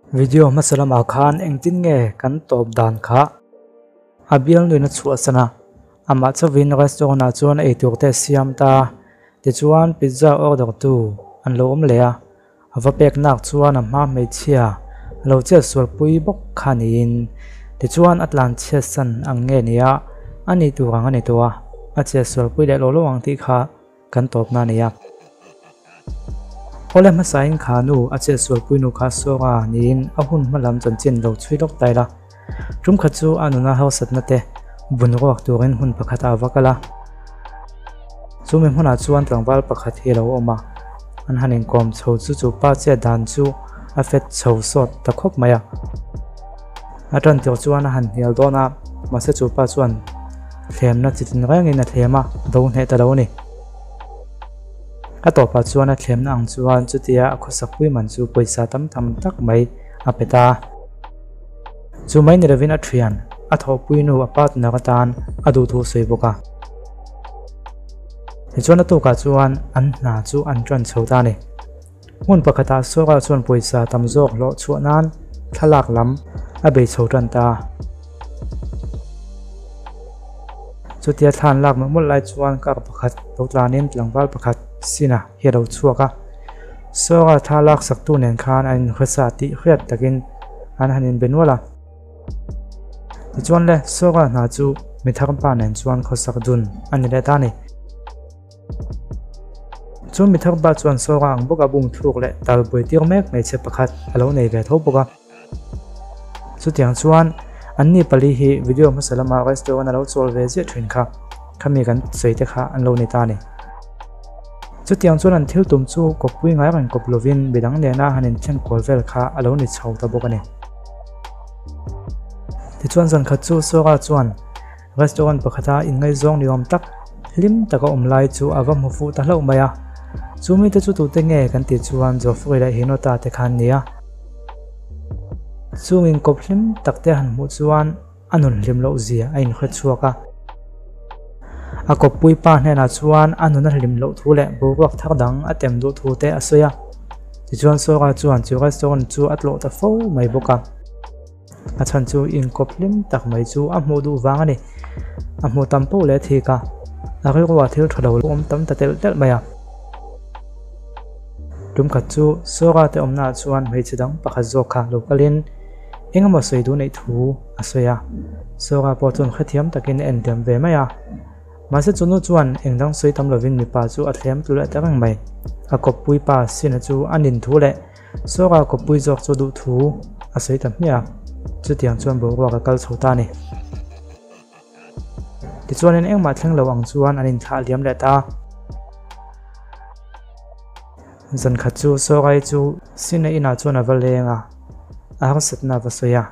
Video hmasa lamah khan engtin nge kan tawp dan kha a bialnuin a chhuahsan a, amah chauhin restaurant ah chuan eitur te a siam ta. Tichuan pizza order tu an lo awm leh a, a va pek nak chuan a hma hmeichhia a lo chet sualpui bawk kha niin. Tichuan a tlan chhiatsan ang nge nia a nih tur ang a ni tawh a, a chet sualpui leh lo lo ang tih kha kan tawpna a ni a. Awle hmasain kha nu a chetsualpui nu kha Sora niin a hun hma lam chanchin lo chhui lawk ta ila. Tum khat chu a nuna harsatna te bun ruak turin hmun pakhat ah a va kal a. Chu mi hmunah chuan tlangval pakhat hi a lo awm a, an han inkawm chho chu chu pa chet dan chu a fet chho sawt ta khawp mai a. A tan tir chuan a han hnial dawn a, mahse chu pa chuan thlemna chi tin rengin a thlem a, do hneh ta lo a ni. A tawpah chuan a thlemna ang chuan chutia a khawsak pui man chu pawisa tam tham tak mai a pe ta. Chu mai ni lovin a thian, a thawhpui nu a partner atan a duhthu sawi bawk a. Tichuan a tukah chuan an hna chu an tan chho ta a ni. Hmun pakhatah Sora chuan pawisa tam zawk hlawh chhuah nan thlalak lam a bei chho tan ta. Chutia thla an lak mawlh mawlh lai chuan car pakhat lo tlanin tlangval pakhat sinah hi a lo chhuak a. Sora thla lak saktu nen khan an inhawsa tih hriat takin an han inbe nual a. Tichuan le, Sora hna chu mitharpa nen chuan khawsak dun a ni leh ta a ni. Chu mi thar pa chuan Sora ang bawka bum thluk leh tal buai tir mek hmeichhe pakhat a lo nei ve tho bawk a. Chutiang chuan anni pali hi video hmasa lama restaurant a lo chawl ve ziah thin kha khami kan sawi te kha an lo ni ta a ni. Chutiang chuan an thil tum chu kawppui ngai reng kawp lovin midang nena han inthen kual vel kha a lo ni chho ta bawk a ni. Tichuan zan khat chu Sora chuan Restaurant pakhata inngaihzawng ni awm tak hlim taka awm lai chu a va hmu fuh ta hlauh mai a. Chu mite chu tute nge kan tih chuan Geoffrey leh Hinota te kha an ni a. Chung inkawp hlim tak te han hmuh chuan a nun hlim loh zia a inhre chhuak a. A kawppui pa hnenah chuan a nun a hlim loh thu leh boruak thar dang a tem duh thu te a sawi a. Tichuan Sora chuan chu restaurant chu a tlawh ta fo mai bawk a. A chhan chu inkawp hlim tak mai chu a hmuh duh vang a ni. A hmuh tam poh leh thik a, a rilruah thil tha lo awm tam ta telh telh mai a. Tum khat chu Sora te awmnaah chuan hmeichhe dang pakhat zawk kha lo kalin eng emaw sawi duh neih thu a sawi a. Sora pawh chuan hrethiam takin a endiam ve mai a. Mahse chu nu chuan eng dang sawi tam lovin mipa chu a thlem tlu leh ta reng mai. A kawppui pa Sina chu a nin thu leh Sawra kawppui zawk chu duh thu a sawi ta hmiah a, chutiang chuan boruak a kal chho ta a ni. Tichuanin engmah thleng lo ang chuan an inthlah liam leh ta a. Zan khat chu Sawrai chu Sina inah chuan a va leng a, a harsatna a va sawi a.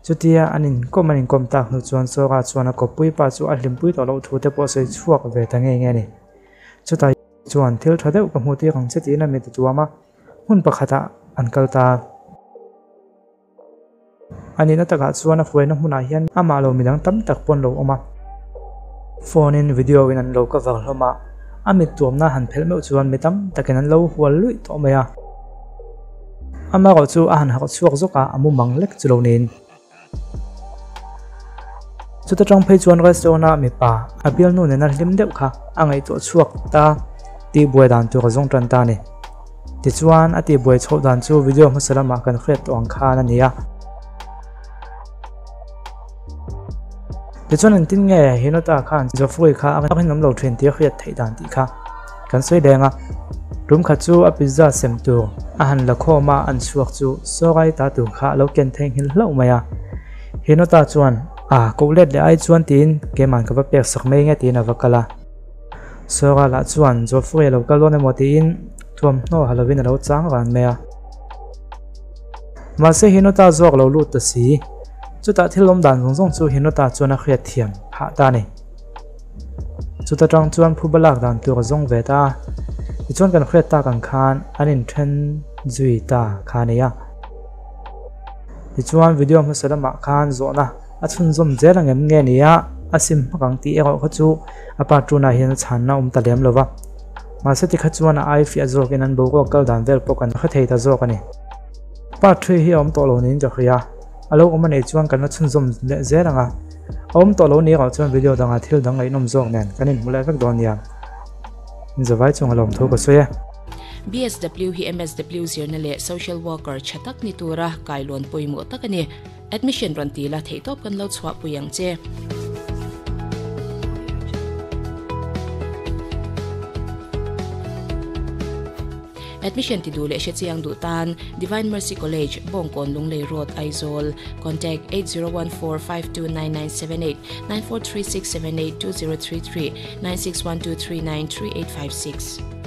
Chutia an inkawm an inkawm tak hnu chuan Sawra chuan a kawppui pa chu a hlimpui tawh loh thu te pawh a sawi chhuak ve ta ngei ngei a ni. Chutah chuan thil tha deuh ka hmu tir ang che tiin a mit a tuam a. Hmun pakhatah an kal ta. A nihna takah chuan a fuaina hmunah hian amah lo midang tam tak pawh an lo awm a. Phone in video in an lo cover hlawm a, a mit tuamna han phelh meuh chuan mi tam takin an lo hual luih tawh mai a. Amaherawhchu a han harh chhuak zawk a, a mu mang lek chu lo niin. Chuta tang phei chuan restaurant a mipa a bialnu nena hlim deuh kha a ngaihtuah chhuak ta tihbuai dan tur a zawng tan ta a ni. Tichuan a tihbuai chhoh dan chu video hmasa lamah kan hriat tawh ang khan a ni a. Tichuan engtin nge Hinota khan Geoffrey kha a rinawm lo thin tih a hriat theih dan tih kha kan sawi leng a. Tum khat chu a pizza sem tur a han la khawm a, an chhuak chu Sawrai ta tur kha a lo ken theihnghilh hlauh mai a. Hinota chuan, A, koh let leh ai chuan tiin keiman ka va pek sak mai nge tiin a va kal a. Sawra lah chuan Geoffrey a lo kal dawn emaw tiin thuamhnaw ha lovin a lo chang ran mai a. Mahse Hinota zawk lo lut ta si. Chutah thil awm dan zawng zawng chu Hinota chuan a hriat thiam phah ta a ni. Chuta tang chuan phuba lak dan tur a zawng ve ta a, tichuan kan hriat tak ang khan an inthen zui ta kha a ni a. Tichuan video hmasa lamah khan zawhna a chhunzawm zel ang em nge ni a, a sim hmak ang tih erawh kha chu a part tunah hian a chhanna a awm ta lem lo va. Mahse tikha chuan a ai fiah zawkin an boruak kal dan vel pawh kan hre thei ta zawk a ni. Part ṭhi hi a awm tawh lo niin ka hria. A lo awm a nih chuan kan la chhunzawm leh zel ang a. A awm tawh lo ni erawh chuan video dangah thil dang ngaihnawm zawk nen kan inhmu leh vek dawn nia. Inzavai chung a lawmthu ka sawi e. BSW hi MSW zirna leh Social Worker tha tak ni tura kailawn pawimawh tak a ni. Admission rawn ti la theihtawp kan lo chhuahpui ang che. Admission ti duh leh hrechiang duh tan Divine Mercy College, Bawngkawn Lunglei Road, Aizawl. Contact 8014529978, 9436782033, 9612393856.